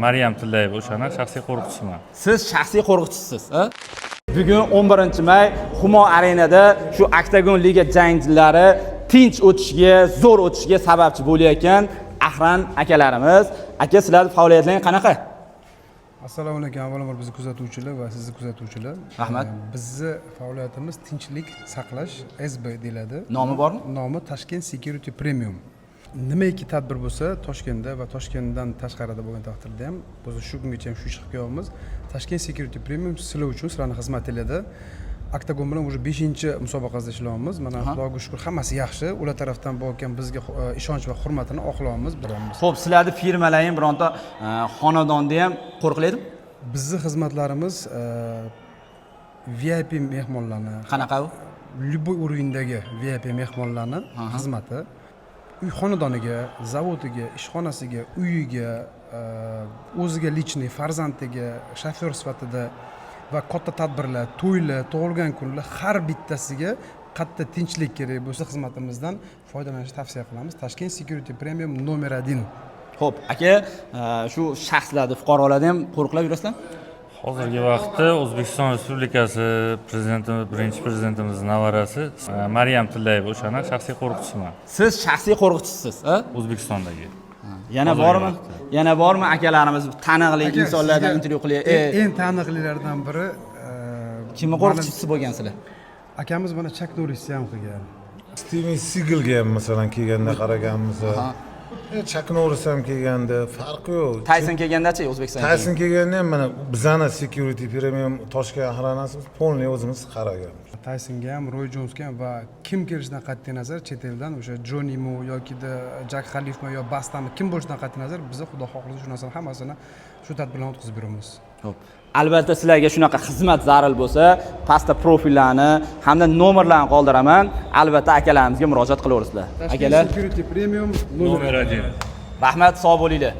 Maryam Tillayeva, o'shani shaxsiy qo'riqchisiman. Siz shaxsiy qo'riqchisiz, a? Bugun 11 may Humo Arenada shu Oktagon Liga jangchilari tinch o'tishiga, zo'r o'tishiga sababchi bo'layotgan охрана akalarimiz. Aka, sizlarning faoliyatlaring qanaqa? Assalomu alaykum, avvalambor bizni kuzatuvchilar va sizni kuzatuvchilar. Rahmat. Bizni faoliyatimiz tinchlik saqlash SB deyiladi. Nomi bormi? Nomi Tashkent Security Premium. Nimaiki tadbir bo'lsa Toshkentda va Toshkentdan tashqarida bo'lgan taqdirda ham, biz shu kungacha ham shu ishni qilib kelyapmiz. Tashkent Security Premium sizlar uchun, sizlarni xizmatinglarda. Oktagon bilan уже beshinchi musobaqasida ishlayapmiz. Mana, Xudoga shukur, hammasi yaxshi. Ular tarafdan bo'lgan bizga ishonch va hurmatini oqlayapmiz, bilamiz. Xo'p, sizlarni firmalaring bironta xonadonda ham qo'riqlaydimi? Bizni xizmatlarimiz VIP mehmonlarni Qanaqa u? Любой уровень dagi VIP mehmonlarni xizmati, uy xonadoniga, zavodiga, ishxonasiga, uyiga, o'ziga личный, farzandiga shofyor sifatida va katta tadbirlar, to'ylar, tug'ilgan kunlar, har bittasiga qayerda tinchlik kerak bo'lsa, xizmatimizdan foydalanishni tavsiya qilamiz. Tashkent Security Premium номер один. Xo'p, aka, shu shaxslarni, fuqarolarni ham qo'riqlab yurasizlarmi? Hozirgi vaqtda O'zbekiston Respublikasi prezidenti, birinchi prezidentimiz nevarasi Maryam Tillayeva, o'shani shaxsiy qo'riqchisiman. Siz shaxsiy qo'riqchisiz, a? O'zbekistondagi. Yana Hozirgi bormi? vaqtda. Yana bormi akalarimiz, taniqli Aka, insonlardan sizga intervyu qilaylik? Eng taniqlilardan biri Kimni qo'riqchisi bo'lgansizlar? Akamiz mana Chak Norrisni ham qilgan. Stiven Sigalga ham, masalan, kelganda qaraganmiz. Chak Norris ham kelganda, farqi yo'q. Tayson kelgandachi, O'zbekistonga? Tayson kelganda ham mana bizani Security Premium Toshkent охрана si полный o'zimiz qaraganmiz. Taysonga ham, Roy Jonsga ham va kim kelishidan qat'iy nazar, chet eldan o'sha Jonimi yokida Jak Xalifmi yo Bastami, kim bo'lishidan qat'iy nazar, biza, Xudo xohlasa, shu narsani hammasini, shu tadbirlarni o'tkazib beramiz. Xo'p. Albatta, sizlarga shunaqa xizmat zarur bo'lsa, pastda profillarni hamda nomerlarni qoldiraman. Albatta, akalarimizga murojaat qilaverasizlar. Tashkent Akalar, Security Premium Номер один. Rahmat, sog' bo'linglar.